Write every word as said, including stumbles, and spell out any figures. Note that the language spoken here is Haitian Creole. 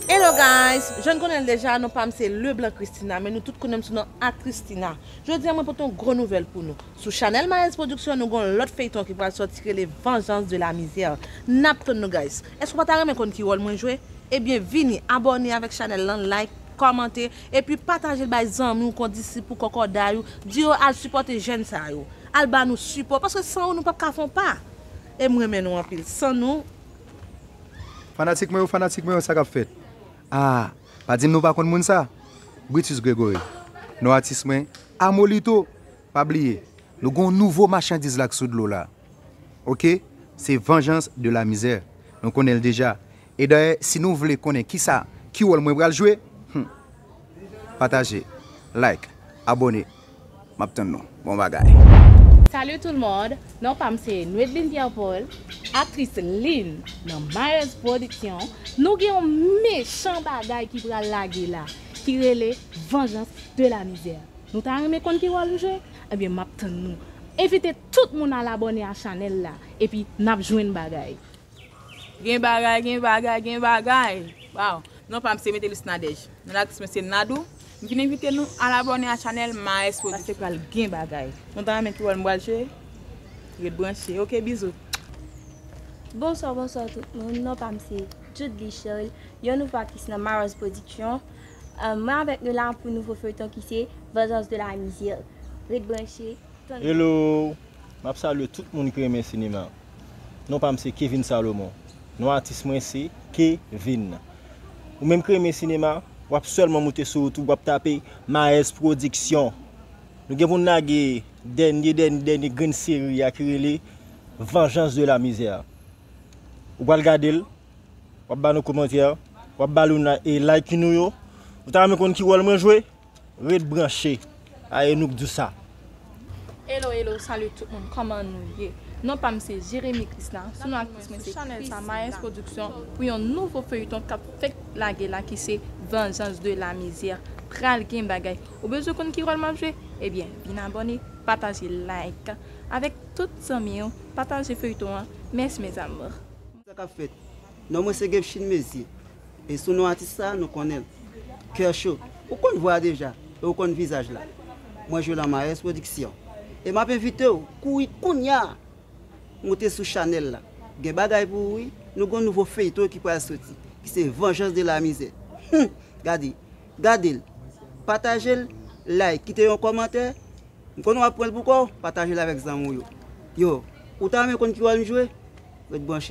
Hello guys, jan n konnen l deja, non pa m se Leblanc Christina, men nou tout konnen m sou non Aktris Tina. Jodi a mwen pote yon gwo nouvèl pou nou. Sou chanèl Maes Production, nou gen yon lòt feyton ki pral sòti rele Vengeance de la Misère. N ap tann nou guys. Èske w pa ta renmen konn ki wòl mwen jwe? Ebyen vini, abòne avèk chanèl lan, like, kòmante, epi pataje l bay zanmi w, kondisip ou, kòkòday ou, di yo al sipòte jèn sa yo. Al ba nou sipò, paske san ou nou p ap ka fè yon pa. E m renmen nou anpil. San nou, Fanatik mwen yo, fanatik mwen yo, sa k ap fèt? Ah, pa di m nou pa konn moun sa. Brutus Gregory. Non atis mwen, Amolito. Pa bliye, nou gen yon nouvo machandiz la k sou dlo la. Oke? Se Vengeance de la Misère. Nou konnen l deja. E dayè, si nou vle konnen kisa, ki wòl mwen pral jwe, hmm, pataje, like, abòne. M ap tann nou. Bon bagay. Salut tout le monde, non pa m se Nwedlin Pierre Paul, aktris Lin nan Maes Production. Nou gen yon mechan bagay ki pral lage la, ki rele Vengeance de la Misère. Nou ta renmen konn ki wòl m jwe? Ebyen, m ap tann nou. Envite tout moun al abòne a chanèl la, epi n ap jwenn bagay. Gen bagay, gen bagay, gen bagay. Waw. Non pa m se Metelis Nadège. Non aktris mwen se Nadou. M vin envite nou al abòne a chanèl Maes Production. Paske pral gen bagay. Nou ta renmen ki wòl m pral jwe? Ret branche. Oke, bizou. Bonswa, bonswa tout moun. Non pa m se Jude Lee Charles, yon nouvo aktris nan Maes Production. Euh, mwen avèk nou la pou nouvo feyton ki se Vengeance de la Misère. Ret branche. Hello! M ap salye tout moun ki renmen sinema. Non pa m se Kevin Salomon. Non atis mwen se Kevin. Ou menm ki renmen sinema, w ap sèlman moute sou wout ou, w ap tape Maes Production. Nou gen pou n lage dènye, dènye, dènye grenn seri a ki rele Vengeance de la Misère. Ou pral gade l, w ap ba nou kòmantè, w ap ba nou na- e like nou yo. Ou ta renmen konn ki wòl mwen jwe? Ret branche a E nou k di w sa. Hello, hello, salut tout moun, kòman nou ye? Non pa m se Jérémy Christina, sou non aktris mwen se Christina. Chanèl sa Maes Production pou yon nouvo feyton k ap fèk lage la ki se Vengeance de la Misère. Pral gen bagay. Ou bezwen konn ki wòl m ap jwe? Ebyen, vin abòne, pataje, like avèk tout zanmi w, pataje feyton an. Mèsi mes amours. Sa k ap fèt? Non mwen se Gepchine Mezye. E sou non atis sa a, nou konnen l. Kè cho. Ou konn vwa a deja, e ou konn vizaj la. Mwen jwe nan Maes Production. E m ap envite w, kouri kounya, moute sou chanèl la. Gen bagay pou ou wi. Nou gen yon nouvo feyton ki pral soti, ki se Vengeance de la Misère. Hum! Gade, gade l. Pataje l, like, kite yon kòmantè. M konnen w ap pran l pou kò w, pataje l avèk zanmi w yo. Yo, ou ta renmen konn ki wòl m jwe? Ret branche.